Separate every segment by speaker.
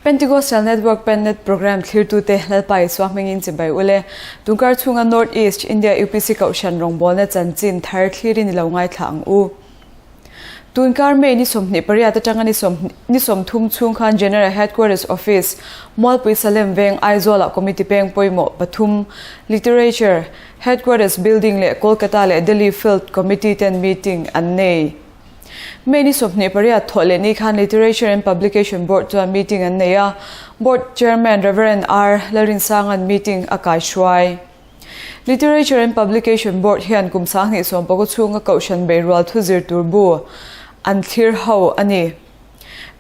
Speaker 1: Pentecostal Network Pennet Program thlirtute Lalpa Isua hmingin chibai ule. Tunkar chhunga North East India UPC Kohhran rawngbawlna chanchin thar thlirin i lo ngaithla ang u. Tunkar May ni 28 atanga ni ni 30 chhung khan General Headquarters Office, Mualpui Salem Veng, Aizawl-ah Committee peng pawimawh pathum, Literature, Headquarters Building leh Kolkata leh Delhi Field Committee ten meeting an nei. May ni 28 thawh leh ni khan Literature and Publication Board chuan meeting an nei a, Board Chairman Rev. R. Lalrinsanga'n meeting a kaihruai. Literature and Publication Board hian kum 2019 chhunga Kohhran Beirual thu zir tur bu an thlir ho a ni.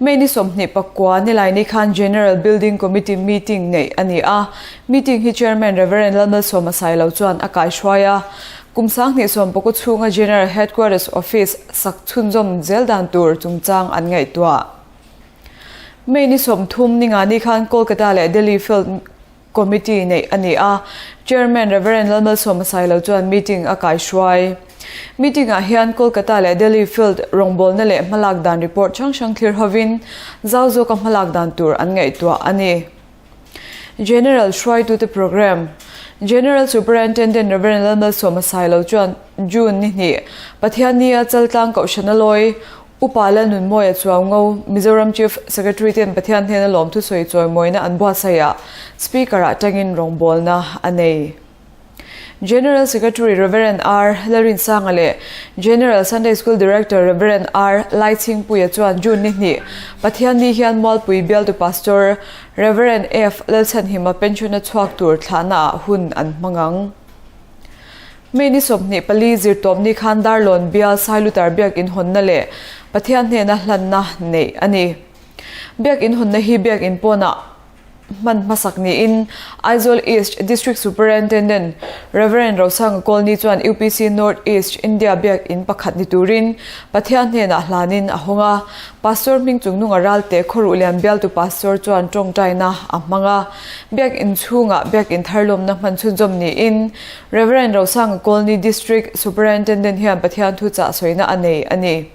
Speaker 1: May ni 29 nilaini khan General Building Committee meeting neih a ni a, meeting hi Chairman Rev. Lalmalsawma Sailo chuan a kaihruai a. Kum 2019 chhunga General Headquarters Office sak chhunzawm zel dan tur chungchang an ngaihtuah. May ni 30 ningani khan Kolkata leh Delhi Field Committee neih a ni a, Chairman Rev. Lalmalsawma Sailo chuan meeting a kaihruai. Meeting-ah hian Kolkata leh Delhi Field rawngbawlna leh hmalak dan report hrang hrang thlir hovin zau zawka hmalak dan tur an ngaihtuah a ni. General hruaitute Programme General Superintendent Rev. Lalmalsawma Sailo chuan June ni hnih Pathiannia Chaltlang Kohhrana lawi Upa Lalnunmawia Chuaungo, Mizoram Chief Secretary ten Pathian hnena lawmthu sawi chawimawina an buatsaih ah Speaker ah tangin rawngbawlna a nei. General Secretary Rev. R. Lalrinsanga leh General Sunday School Director Rev. R. Laichhingpuia chuan June ni hnih Pathian ni hian Mualpui bialtu Pastor Rev. F. Lalchhanhima pension a chhuak tur thlahna ah hun an hmang ang. May ni 24 zirtawpni khan Darlawn bial Sailutar biakinn hawnna leh Pathian hnena hlanna neih a ni. Biakinn hawnna hi biakinn pawnah hman hmasak niin Aizawl East District Superintendent Rev. Rosanga Kawlni chuan UPC North East India biakinn pakhat ni turin Pathian hnenah hlanin a hawng a. Pastor hming chungnunga ralte Khawruhlian bialtu Pastor chuan tawngtaina a hmang a. Biakinn chhungah biakinn tharlawmna hman chhunzawm niin Rev. Rosanga Kawlni District Superintendent hian Pathian thu chah sawina a nei a ni.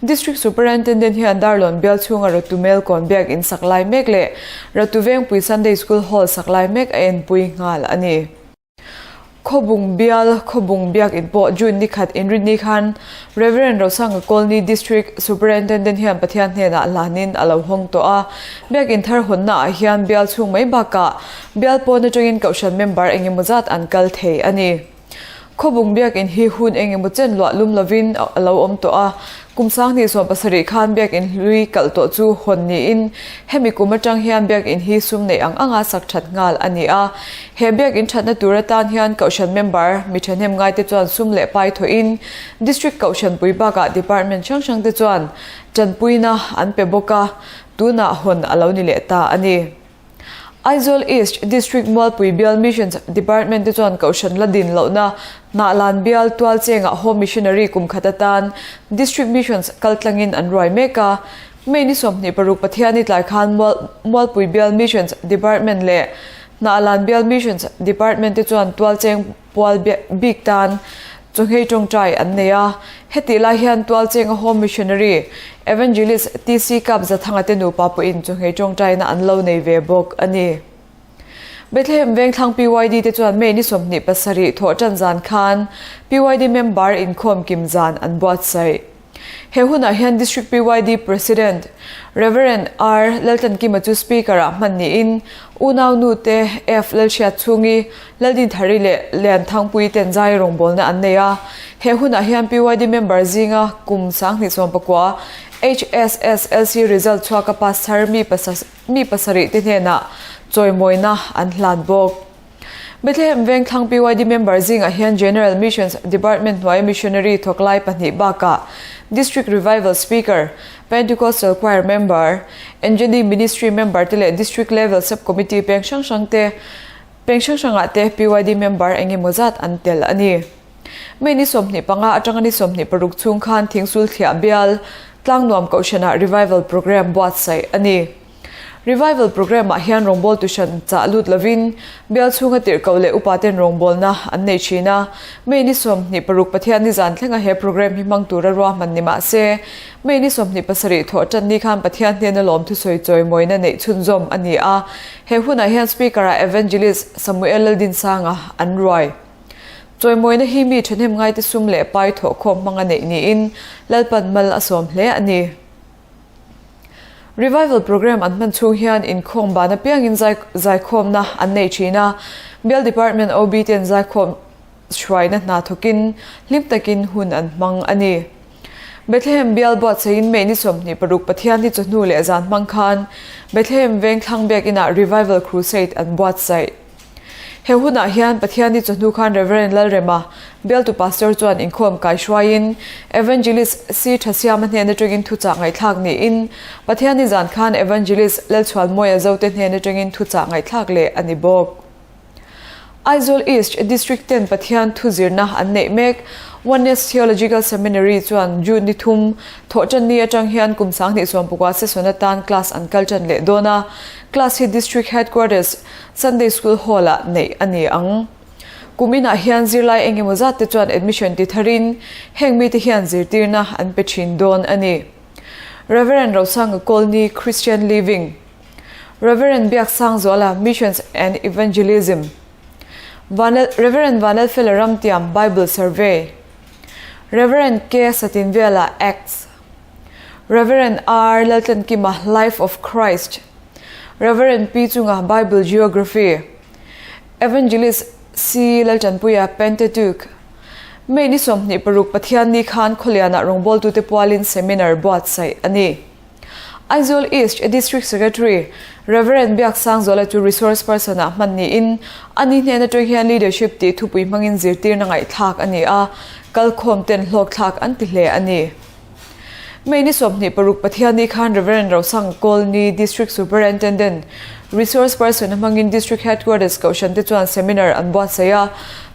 Speaker 1: District Superintendent hian Darlawn bial chhunga Ratu Melkawn biakinn sak lai mek leh Ratu Vengpui Sunday School Hall sak lai mek a enpui nghal a ni. Khawbung bial, Khawbung biakinn pawh June ni khat inrinni khan Rev. Rosanga Kawlni District Superintendent hian Pathian hnenah hlanin a lo hawng tawh a. Biakinn thar hawnnaah hian bial chhung mai bakah bial pawn atangin kohhran member engemaw zat an kal thei a ni. Khawbung biakinn hi hun engemaw chen luah lum lovin a lo awm tawh a, kum 2017 khan biakinn hlui kalh tawh chu hawn niin hemi kum atang hian biakinn hi sum neih ang anga sak that nghal a ni a. He biakinn thatna tur atan hian Kohhran member mi thahnem ngaite chuan sum leh pai thawhin District Kohhran pui bakah Department hrang hrangte chuan tanpuina an pe bawk a, tunah hawn a lo ni leh ta a ni. Aizawl East District Mualpui Bial Missions Department te chuan Kohhran la din lohna Hnahlan Bial Tualchengah Home Missionary kum khat atan District Missions kaltlangin an ruai mek a. May ni 26 Pathiani tlai khan Mualpui Bial Missions Department leh Hnahlan Bial Missions Department te chuan Tualcheng pual bik tan chawhngei tawngtai an nei a. Hetih lai hian Tualchenga Home Missionary Evangelist TC Kap Zathanga te nupa pawhin chawhngei tawngtaina an lo nei ve bawk a ni. Bethlehem Vengthlang PYD te chuan May ni 27 thawh tan zan khan PYD member inkhawm kim zan an buatsaih. He hunah hian District PYD President Rev. R. Laltlankima chu Speaker-ah hman niin unau nu te F. Lalhriat chhungi Laldinthari leh Lianthangpui ten zai rawngbawlna an nei a. He hunah hian PYD member zinga kum 2019 HSSLC result chhuaka pass thar mi mi pasarih te hnenah chawimawina an hlan bawk. Bethlehem Vengthlang PYD member zingah hian General Missions Department hnuaia missionary thawk lai pahnih bakah District Revival Speaker, Pentecostal Choir member, Engedi Ministry member te leh District Level Sub Committee peng hrang hrang te peng hrang hrangah te PYD member engemaw zat an tel a ni. May ni 25 atanga ni 26 chhung khan Thingsul Thliah Bial, Tlangnuam Kohhranah Revival Programme buatsaih a ni. Revival Programme ah hian rawngbawl tu hran chah lut lovin bial chhunga tirhkoh leh upa ten rawngbawlna an nei thin a. May ni 26 Pathian ni zan thlenga he programme hi hmang tura ruahman ni mah se, May ni 27 thawh tan ni khan Pathian hnena lawm thusawi chawimawina neih chhunzawm a ni a. He hunah hian Speaker ah Evangelist Samuel Laldinsanga an ruai. Chawimawina hi mi thahnem ngaite sum leh pai thawhkhawm hmanga neih niin Lalpan mal a sawm hle a ni. Revival Programme an hman chhung hian inkhawm ban apiangin zaikhawmna an nei thin a, Bial Department OB ten zaikhawm hruaina hna thawkin hlim takin hun an hmang a ni. Bethlehem bial buatsaihin May ni 26 Pathian hi chawhnu leh zan hmang khan Bethlehem Vengthlang Biakinah Revival Crusade an buatsaih. He hunah hian Pathian ni chawhnu khan Rev. Lalrema, bialtu Pastor chuan inkhawm kai hruaiin Evangelist C. Thasiama hnen atangin thuchah ngaihthlak niin Pathian ni zan khan Evangelist Lalchhuanmawia Zote hnen atangin thuchah ngaihthlak leh a ni bawk. Aizawl East District ten Pathian thu zirna an neih mek. Oneness Theological Seminary chuan June ni thum, Thawhṭan ni aṭang hian kum 2019 session atan class an kal ṭan leh dawn a. Class hi District Headquarters Sunday School Hall-ah neih a ni ang. Kum inah hian zirlai eng emaw zat te chuan admission ti tharin heng mite hian zirtirna an pe ṭhin dawn a ni. Rev. Rosanga Kawlni, Christian Living. Rev. Biaksangzuala, Missions and Evangelism. Rev. Vanlalfela Ramtiam, Bible Survey. Rev. K. Satinvela, Acts. Rev. R. Laltlankima, Life of Christ. Rev. P. Chunga, Bible Geography. Evangelist C. Laltanpuia, Pentateuch. May ni 26 Pathian ni khan Khawlianah rawngbawltute pualin seminar buatsaih a ni. Aizawl East District Secretary Rev. Biaksangzuala chu resource person ah hman niin ani hnen atang hian leadership tih thupui hmangin zirtirna ngaihthlak a ni a, kalkhawm ten hlawkthlak an ti hle a ni. May ni 26 Pathianni khan Rev. Rosang Kawlni District Superintendent resource person a hmangin District Headquarters Kohhran te chuan seminar an buatsaih a,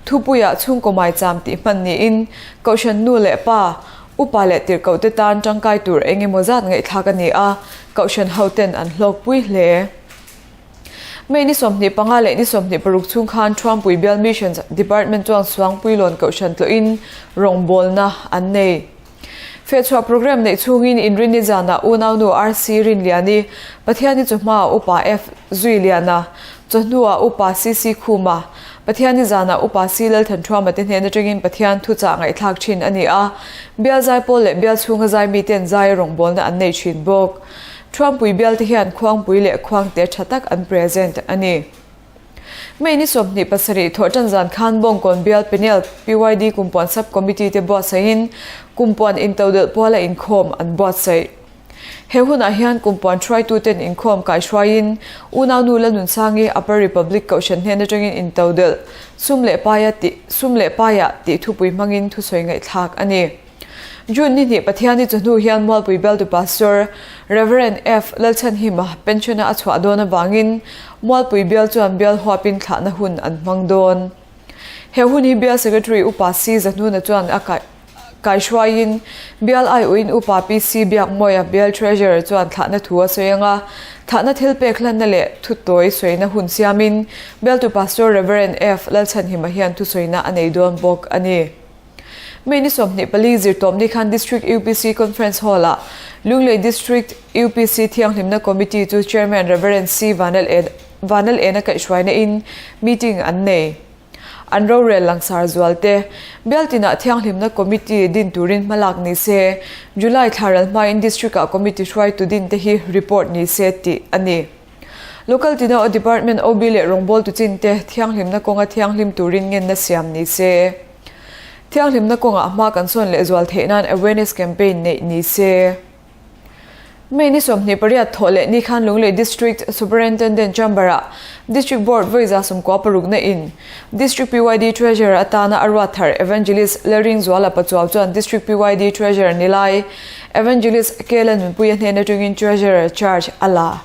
Speaker 1: thupuiah chhungkaw maicham tih hman niin Kohhran nu leh pa Upa leh tirhkohte tan tangkai tur eng emaw zat ngaihthlak a ni a, Kohhran hoten an hlawkpui hle. May ni 25 leh ni 26 chhung khan Thuampui Bial Missions Department chuan Suangpuilawn Kohhran tlawhin rawngbawlna an nei. Fehchhuah programme neih chhungin Inrinni zanah unaunu RC Rinliani, Pathiani chawhmaah Upa F Zuiliana, chawhnuah Upa CC Khuma, Pathian i zanah Upa Si Lalthanṭhuama te hnen aṭangin Pathian thuchah ngaihthlak ṭhin a ni a, bial zaipawl leh bial chhunga zai mite'n zai rawngbawlna an nei ṭhin bawk. Ṭhuampui bial te hian khuangpui leh khuangte ṭha tak an present a ni. May ni 27 thawhṭan zan khan Bawngkawn bial Peniel PYD Kumpuan Sub Committee te buatsaihin Kumpuan Intodelh puala inkhawm an buatsaih. He hunah hian kum puan hruaituten inkhawm kaihruaiin unaunu Lalnunsangi Upper Republic Kohhran hnen atangin intodelh sum leh paia tih sum leh paia tih thupui hmangin thusawi ngaihthlak a ni. June ni hnih Pathiani chawhnu hian Mualpui Bialtu Pastor Rev. F. Lalchhanhima pension-a a chhuah dawn avangin Mualpui Bial chuan bial huapin thlahna hun an hmang dawn. He hun hi Bial Secretary Upa C. Zahnuna chuan a kaih. Kaihruaiin, Bial aiawhin Upa PC Biakmawia Bial Treasurer chuan thlahna thu a sawi ang a, thlahna thil pek hlanna leh thutawi sawina hun siamin Bialtu Pastor Rev. F. Lalchhanhima hian thusawina a nei dawn bawk a ni. May ni 24 zirtawpni khan District UPC Conference Hall-ah Lunglei District UPC Thianghlimna Committee chu Chairman Rev. C. Vanal Ena kaihhruaina in meeting an nei. An rorel langsar zual te, bial tinah thianghlimna committee din turin hmalak ni se, July thla ral hmain District-ah committee hruaitu din te hi report ni se tih a ni. Local tina aw Department OB leh rawngbawltu chin te thianghlimna kawnga thianghlim turin ngenna siam ni se. Thianghlimna kawngah hma kan sawn lehzual theih nan awareness campaign neih ni se. May ni 28 thawh leh ni khan Lunglei District Superintendent Chamber-ah District Board vawi 96 na in District PYD Treasurer atana a ruat thar Evangelist Lalringzuala Pachuau chuan District PYD Treasurer ni lai Evangelist K Lalnunpuia hnen atangin Treasurer charge a la.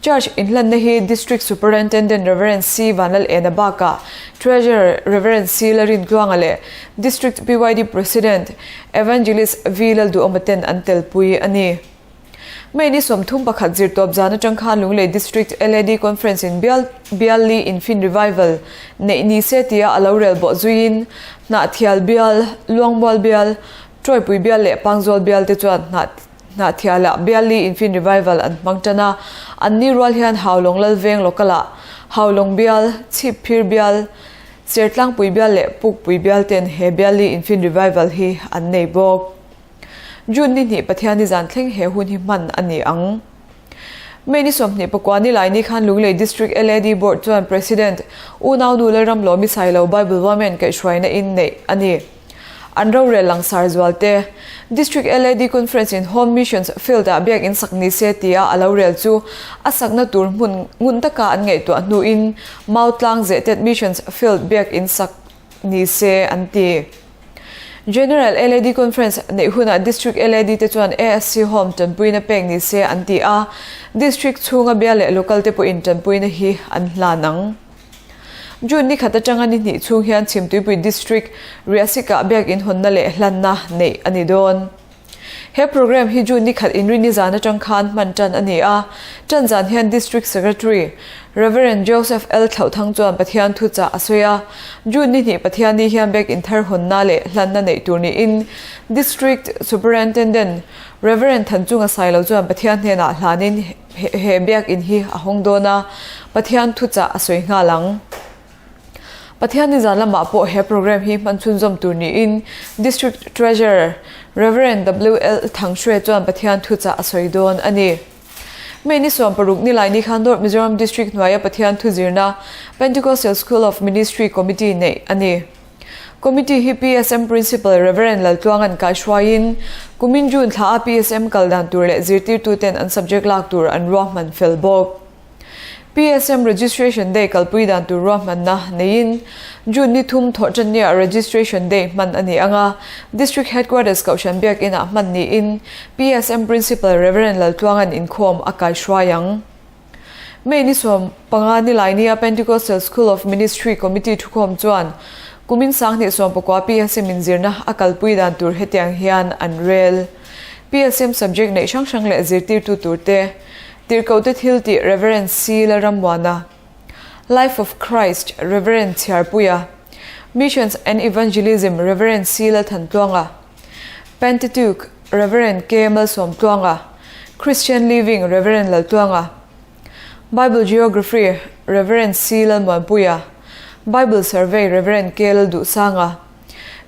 Speaker 1: Charge inhlanna hi District Superintendent Rev. C. Vanlalena bakah Treasurer Rev. C. Lalrintluanga leh District PYD President Evangelist V. Lalduhawma ten an telpui a ni. May ni 31 zirtawp zan atang khan Lunglei District LAD Conference in bial bial li Infin Revival neih ni se tia a lo rel bawh zuiin Hnahthial bial, Luangmual bial, Tawipui bial leh Pangzawl bial te chuan hnah Hnahthialah bial li Infin Revival an hmang tan a, an ni rual hian Haulawng Lalveng Local ah Haulawng bial, Chhipphir bial, Sertlangpui bial leh Pukpui bial ten he bial li Infin Revival hi an nei bawk. June ni hnih Pathianni zan thleng he hun hi hman a ni ang. May ni 29 ni lai ni khan Lunglei District LAD Board chuan President Unaunu Lalramlawmi Sailo Bible Women kaihhruaina in neih a ni. An rorel langsar zual te. District LAD Conference in Home Missions Field ah biakinn sak ni se tia a lo rel chu a sakna tur hmun ngun taka an ngaihtuah hnuin Mautlang Zehtet Missions Field biakinn sak ni se an ti. General LAD Conference neih hunah District LAD te chuan ASC Home tanpuina pek ni se an ti a, District chhunga bial leh local te pawhin tanpuina hi an hlan ang. June ni khat atanga ni hnih chhung hian Chhimtuipui District Riasikah biakinn hawnna leh hlanna neih a ni dawn. He programme hi June ni khat inri nizan atang khan hman tan a ni a, tan zan hian District Secretary, Rev. Joseph L. Thlauhthang chuan Pathian thuchah a sawi a, June ni hnih Pathianni hian bek inthar hawnna leh hlanna neih tur niin District Superintendent, Rev. Thanchunga Sailo chuan Pathian hnenah hlanin he biakinn hi a hawng dawn a, Pathian thuchah a sawi nghal ang. Pathian nizan lamah pawh he programme hi hman chhunzawm tur niin District Treasurer Rev. WL Thanghrue chuan Pathian thuchah a sawi dawn a ni. May ni 60 nilai ni khan North Mizoram District hnuaia Pathian thuzirna Pentecostal School of Ministry Committee neih a ni. Committee hi PSM Principal Rev. Laltluanga'n kaihruaiin kumin June thla a PSM kal dan tur leh zirtirtuten an subject lak tur an ruahman fel bawk. PSM Registration Day kalpui dan tur ruahmanna neiin June ni thum thawhṭannia Registration Day hman a ni ang a, District Headquarters Kohhran Biakinah hman niin PSM Principal Rev. Laltluanga'n inkhawm a kaihruai ang. May ni 15 Nilaini-a Pentecostal School of Ministry Committee thukhawm chuan kumin 2019 PSM inzirna a kalpui dan tur hetiang hian an rel. PSM subject neih hrang hrang leh zirtirtu turte Tirhkohte thiltih Rev. C. Lalrammuana, Life of Christ Rev. Chhiarpuia, Missions and Evangelism Rev. C. Lalthantluanga, Pentateuch Rev. K. Malsawmtluanga, Christian Living Rev. Laltluanga, Bible Geography Rev. C. Lalmuanpuia, Bible Survey Rev. K. Lalduhsanga,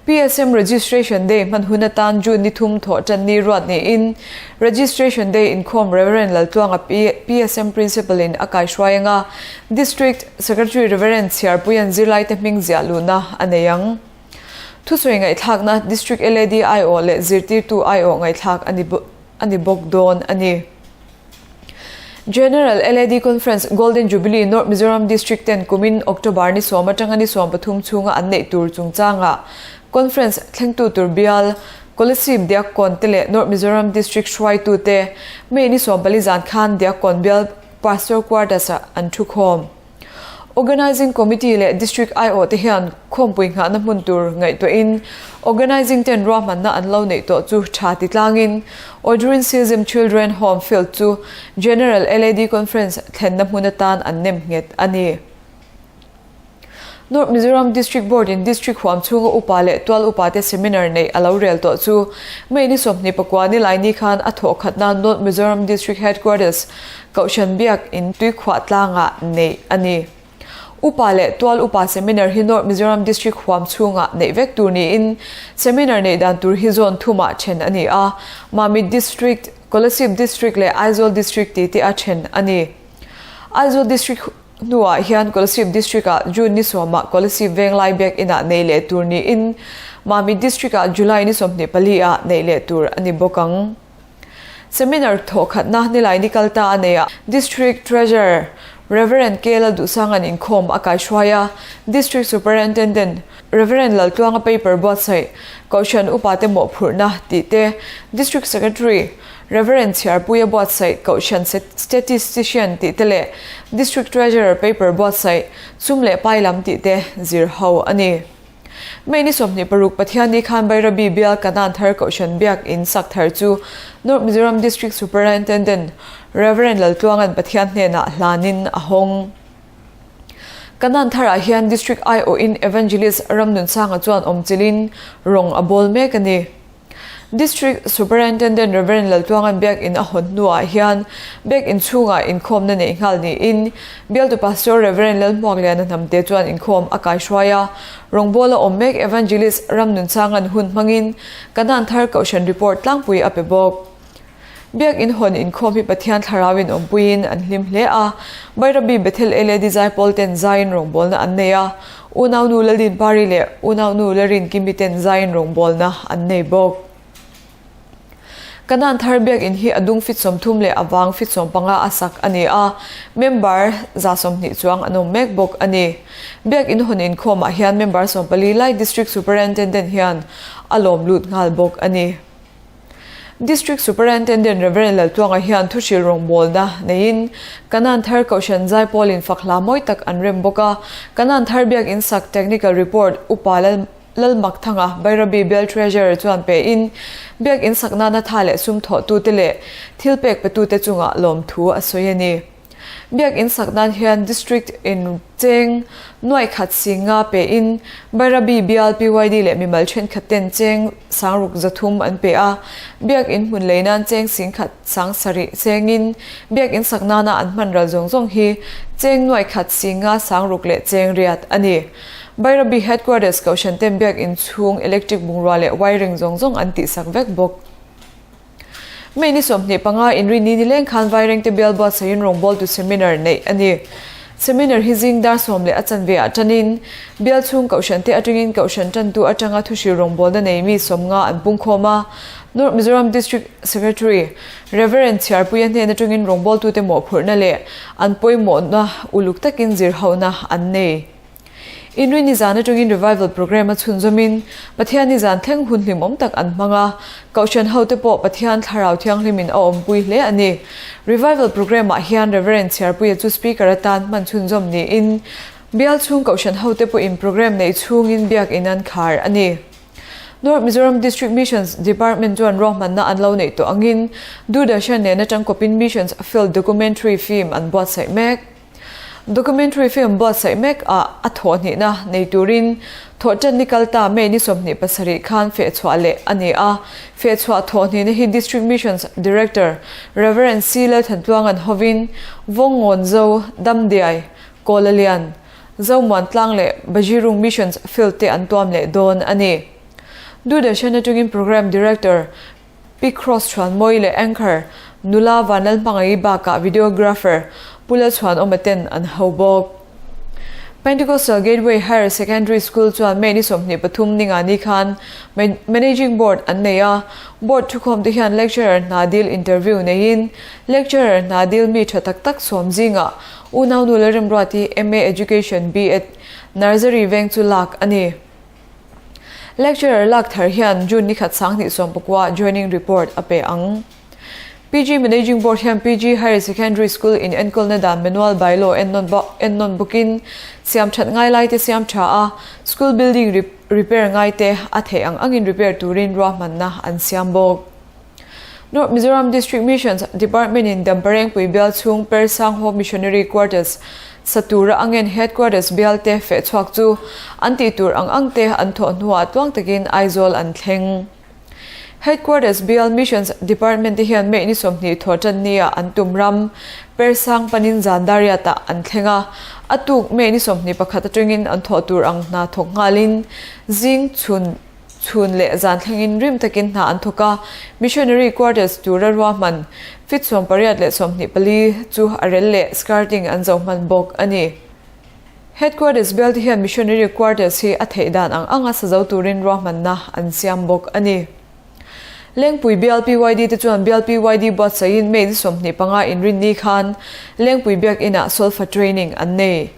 Speaker 1: PSM Registration Day hman hun atan June ni thum thawh tan ni ruat niin Registration Day inkhawm Rev. Laltluanga PSM Principal in a kaihruai anga District Secretary Rev. Chhiarpuia'n zirlaite hming ziah luhna a nei ang. Thusawi ngaihthlakna District LAD aiawh leh zirtirtu aiawh ngaihthlak a ni bawk dawn a ni. General LAD Conference Golden Jubilee North Mizoram District ten kumin October ni sawm atanga ni 13 chhunga an neih tur chungchangah Conference thlengtu tur bial Kolasib Diakkawn te leh North Mizoram District hruaitute May ni 14 zan khan Diakkawn bial Pastor Quarters ah an thukhawm. Organising Committee leh District aiawh te hian khawmpui nghahna hmun tur ngaihtuahin Organising ten ruahmanna an lo neih tawh chu tha ti tlangin Audrin Sism Children Home Field chu General LAD Conference thlenna hmun atan an nem nghet a ni. North Mizoram District Board in District huam chhunga upa leh tual upa te seminar neih a lo rel tawh chu May ni 29 ni lai ni khan a thawh khatna North Mizoram District Headquarters Kohhran biak in tuikhuah tlangah neih a ni. Upa leh tual upa seminar hi North Mizoram District huam chhungah neih vek tur niin seminar neih dan tur hi zone thumah then a ni a, Mamit District, Kolasib District leh Aizawl District tih te a then a ni. Aizawl District hnuah hian Kolasib District-ah June ni sawmah Kolasib Venglai biak inah neih leh tur niin Mamit District-ah July ni 24 ah neih leh tur a ni bawk ang. Seminar thawhkhatna nilai ni kal ta a nei a, District Treasurer Rev. K. Lalduhsanga'n inkhawm a kaihruai a, District Superintendent Rev. Laltluanga paper buatsaih, Kohhran Upate mawhphurhna tih te, District Secretary Rev. Chhiarpuia buatsaih, Kohhran Statistician tih te leh District Treasurer paper buatsaih, Sum leh Pai lam tih te zir ho a ni. May ni 26 Pathianni khan Bairabi bial Kanan Thar Kohhran Biak In sak thar chu North Mizoram District Superintendent Rev. Laltluanga'n Pathian hnenah hlanin a hawng. Kanan Tharah hian District aiawhin Evangelist Ramnunsanga chuan awmchilhin rawng a bawl mek a ni. District Superintendent Rev. Laltluanga'n Biak In a hawn hnuah hian Biak In chhungah inkhawmna neih nghal niin Bialtu Pastor Rev. Lalhmuakliana Hnamte chuan inkhawm a kaihruai a. Rawngbawla awm mek Evangelist Ramnunchanga'n hun hmangin Kanan Thar Kohhran report tlangpui a pe bawk. Biak In hawn inkhawm hi Pathian Thlarauin awmpuiin an hlim hle a, Bairabi Bethel LAD zaipawl ten zaiin rawngbawlna an nei a, unaunu Lalin Pari leh unaunu Larin Kimi ten zaiin rawngbawlna an nei bawk. Kanan Thar Biak In hi a dung fit 30 leh a vang fit 15 a sak a ni a, member 120 chuang an awm mek bawk a ni. Biak In hawn inkhawmah hian member 14 lai District Superintendent hian a lawm lut nghal bawk a ni. District Superintendent Rev. Laltluanga hian thuhril rawngbawlna neiin Kanan Thar Kohhran Zaipawlin fak hla mawi tak an rem bawk a. Kanan Thar Biak In sak Technical Report Upa Lalmakthanga Bairabi Bial Treasurer chuan pein Biak In sak nana tha leh sum thawhtute leh thilpek petute chungah lawmthu a sawi a ni. Biak In sak nan hian District in cheng nuaih khat sing nga pe in Bairabi bial PYD leh mimal thenkhat ten cheng sangruk 300 an pe a, Biak In hmun lei nan cheng sing khat sang sarih cheng in Biak In sak nana an hman ral zawng zawng hi cheng nuaih khat sing nga sangruk leh cheng riat a ni. Bairabi Headquarters Kohhran ten Biak In chhung electric bungrua leh wiring zawng zawng an tihsak vek bawk. May ni 25 inrinni nileng khan Vairengte bial buatsaihin rawngbawltu seminar neih a ni. Seminar hi zing dar sawm leh a chanve ah tanin bial chhung kohhran te atangin kohhran tantu atanga thuhril rawngbawlna nei mi 50 an pungkhawm a. North Mizoram District Secretary Rev. Chhiarpuia hnen atangin rawngbawltute mawhphurhna leh an pawimawhna uluk takin zirhauhna an nei. Inrinni zan atangin Revival Programme a chhunzawmin Pathianni zan thleng hun hlimawm tak an hmang a, Kohhran hote pawh Pathian Thlarau Thianghlimin a awmpui hle a ni. Revival Programme ah hian Rev. Chhiarpuia chu Speaker atan hman chhunzawm niin Bial chhung Kohhran hote pawhin Programme nei chhungin Biakin an khar a ni. North Mizoram District Missions Department chuan ruahmanna an lo neih tawh angin Doordarshan nena tangkawpin Missions Field Documentary Film an buatsaih mek. Documentary film buatsaih mek ah a thawh hnihna nei turin thawhṭan ni kal ta May ni 27 khan fehchhuah leh a ni a. Fehchhuah thawh hnihna hi District Missions Director Rev. C. Lalthantluanga'n hovin Vawngngawnzo, Damdiai, Kawlalian, Zomuantlang leh Bajirung Missions Field te an tuam leh dawn a ni. Doordarshan atangin Programme Director Pi Cross Chhuanmawi leh Anchor nula Vanlalhmangaih bakah Videographer Pu Lalchhuanawma ten an ho bawk. Pentecostal Gateway Higher Secondary School chuan May ni 23 ninga ni khan Managing Board an nei a, Board thukhawm te hian Lecturer hna dil interview neiin Lecturer hna dil mi tha tak tak sawm zingah unaunu Lalremruati MA Education B.Ed Nursery veng chu lak a ni. Lecturer lak thar hian June ni khat 2019 joining report a pe ang. PG Managing Board hian PG Higher Secondary School in enkawlna dan manual bylaw ennawn bawkin siam that ngai lai te siam tha a, school building repair ngai te a theih ang angin repair turin ruahmanna an siam bawk. North Mizoram District Missions Department in Damparengpui bial chhung Persang Hope Missionary Quarters sa tura angen Headquarters bial te feh chhuak chu an tih tur ang ang te an thawh hnuah tluang takin Aizawl an thleng. Headquarters bial Missions Department te hian May ni 20 thawh tan nia an tum ram Persang panin zan dariatah an thleng a, a tuk May ni 21 atangin an thawh tur ang hna thawk nghalin zing chhun Chhun leh zan thlengin rim takin hna an thawk a, Missionary Quarters tura ruahman fit 84 leh 24 chu a rel leh skirting an zo hman bawk a ni. Headquarters bial te hian Missionary Quarters hi a theih dan ang anga sa zo turin ruahmanna an siam bawk a ni. Lengpui bial PYD te chuan bial PYD buatsaihin May ni 25 inrinni khan Lengpui Biakinah Solfa Training an nei.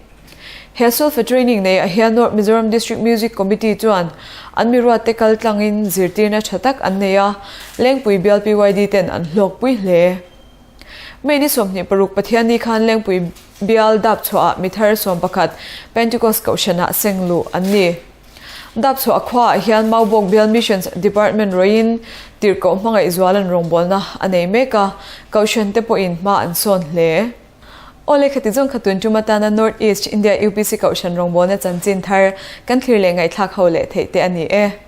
Speaker 1: He Solfa Training nei ah hian North Mizoram District Music Committee chuan an mi ruat te kal tlangin zirtirna tha tak an nei a, Lengpui bial PYD ten an hlawkpui hle. May ni 26 Pathianni khan Lengpui bial dap chhuah ah mi thar 11 Pentecost Kohhran ah seng luh an ni. Dapchhuah khuaah hian Maubawk Bial Missions Department rawin tirhkoh hmangaihzualan rawngbawlna a nei mek a, Kohhran te pawhin hma an sawn hle. Awle khati zawng kha tun tum atana North East India UPC Kohhran rawngbawlna chanchin thar kan thlir leh ngaihthlak ho leh theih te a ni e.